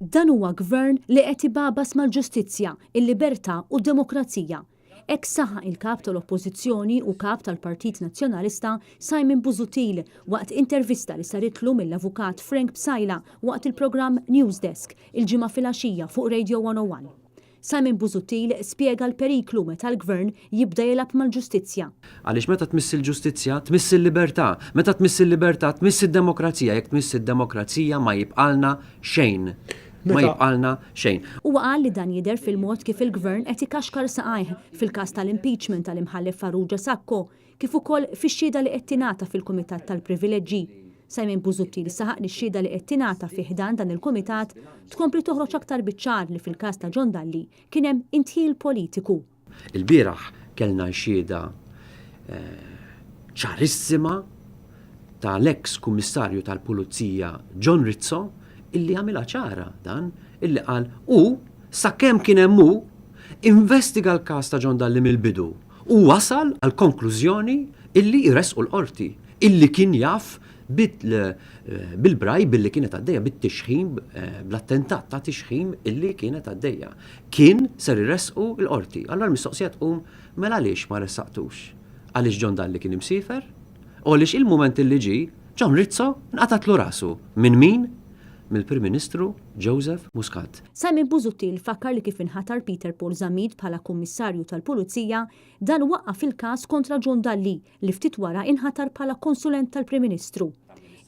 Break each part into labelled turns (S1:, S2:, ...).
S1: Dan huwa Gvern li qed ibagħbas mal-ġustizzja, il-libertà u d-demokrazija. Hekk saħaq il-Kap tal-Oppożizzjoni u Kap tal-Partit Nazzjonalista Simon Busuttil waqt intervista li saritlu mill-Avukat Frank Psaila waqt il-programm Newsdesk il-Ġimgħa filgħaxija fuq Radio 101. Simon Busuttil spjega l-periklu meta l-Gvern jibda jilgħab mal-ġustizzja.
S2: Għaliex meta tmiss il-ġustizzja, tmiss il-libertà. Meta tmiss il-libertà, tmiss id-demokrazija. Jekk tmiss id-demokrazija ma jibqgħalna xejn. Ma jibqgħalna xejn.
S1: Huwa qal li dan jidher fil-mod kif il-Gvern qed ikaxkar saqajh fil-każ tal-impeachment tal-Imħallef Farrugia Sacco kif ukoll fix-xhieda li qed tingħata fil-Kumitat tal-Privileġġi. Simon Busuttil saħaq li x-xhieda li qed tingħata fi ħdan dan il-kumitat tkompli toħroġ aktar biċ-ċar li fil-każ ta' John Dalli kien hemm indħil politiku.
S2: Ilbieraħ kellna xhieda ċarissima tal-eks Kummissarju tal-Pulizija John Rizzo illi għamilha ċara dan illi qal hu sakemm kien hemm hu investiga l-każ ta' John Dalli mill-bidu u wasal għall-konklużjoni illi jressqu l-Qorti, illi kien jaf bil-bribe illi kienet għaddejja, bit-tixħim, bl-attentat ta' tixħim illi kienet għaddejja. Kien ser iressqu l-Qorti. Allura l-mistoqsija tqum, mela għaliex ma ressaqtux? Għaliex John Dalli kien imsiefer? U għaliex il-mument illi ġie, John Rizzo nqatgħatlu rasu. Minn min? Mill-Prim Ministru Joseph Muscat.
S1: Simon Busuttil fakkar li kif inħatar Peter Paul Zammit bħala Kummissarju tal-Pulizija, dan waqqaf il-każ kontra John Dalli li ftit wara inħatar bħala konsulent tal-Prim Ministru.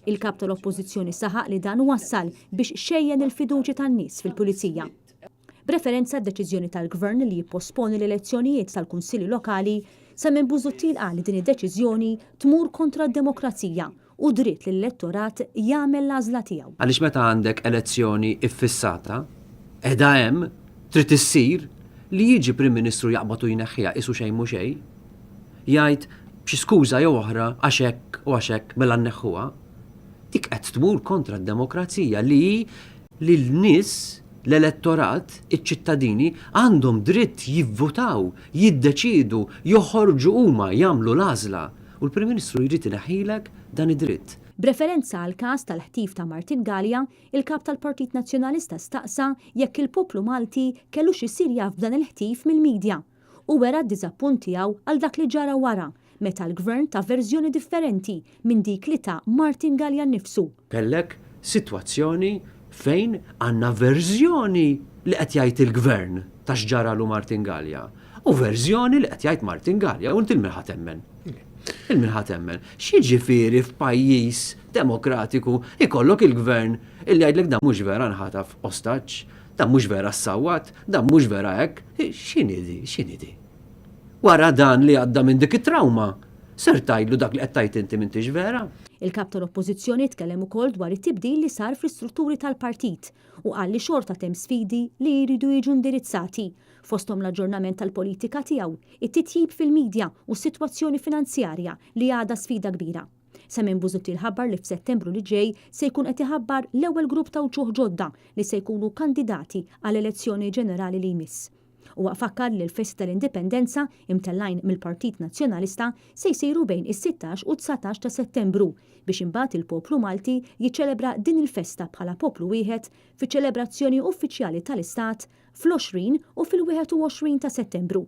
S1: Il-Kap tal-Oppożizzjoni saħaq li dan wassal biex xejjen il-fiduċja tan-nies fil-Pulizija. B'referenza għad-deċiżjoni tal-Gvern li jipposponi l-elezzjonijiet tal-Kunsilli Lokali, Simon Busuttil qal li din id-deċiżjoni tmur kontra d-demokrazija u dritt li l-elettorat jagħmel l-għażla tiegħu.
S2: Għaliex meta għandek elezzjoni iffissata, qiegħda hemm, trid issir, li jiġi Prim Ministru jaqbad u jneħħiha qisu xejn mhu xejn, jgħid b'xi skuża jew oħra għax hekk u għax hekk mela nneħħuha, dik qed tmur kontra d-demokrazija li hi li l-nies, l-elettorat, iċ-ċittadini għandhom dritt jivvutaw, jiddeċiedu, joħorġu huma jagħmlu l-għażla. U l-Prim Ministru jrid ineħħilek dan id-dritt.
S1: B'referenza għall-każ tal-ħtif ta' Martin Galea, il-Kap tal-Partit Nazzjonalista staqsa jekk il-poplu Malti kellux isir jaf b'dan il-ħtif mill-media u wera d-diżappunt tiegħu għal dak li ġara wara meta l-Gvern ta verżjoni differenti minn dik li ta Martin Galea nnifsu.
S2: Kellek sitwazzjoni fejn għandna verżjoni li qed jgħid il-Gvern ta' x'ġaralu Martin Galea u verżjoni li qed jgħid Martin Galea u inti 'l min ħa temmen? 'Il min ħa temmen? X'jiġifieri f'pajjiż demokratiku jkollok il-Gvern illi jgħidlek dan mhux vera nħataf ostaġġ, dan mhux vera ssawwat, dan mhux vera hekk. X'inhi di? X'inhi di? Wara dan li għadda minn dik it-trawma, ser tgħidlu dak li qed tgħid inti m'intix vera?
S1: Il-Kap tal-Oppożizzjoni tkellem ukoll dwar it-tibdil li sar fl-istrutturi tal-partit u qal li xorta t'hemm sfidi li jridu jiġu indirizzati, fosthom l-aġġornament tal-politika tiegħu, it-titjib fil-media u s-sitwazzjoni finanzjarja li għadha sfida kbira. Simon Busuttil ħabbar li f'Settembru li ġej se jkun qed iħabbar l-ewwel grupp ta' wċuħ ġodda li se jkunu kandidati għall-elezzjoni ġenerali li jmiss. Huwa fakkar li l-festi tal-Indipendenza, imtellgħin mill-Partit Nazzjonalista, se jsiru bejn is-16 u d-19 ta' Settembru biex imbagħad il-poplu Malti jiċċelebra din il-festa bħala poplu wieħed fiċ-ċelebrazzjoni uffiċjali tal-Istat fl-20 u fil-21 ta' Settembru.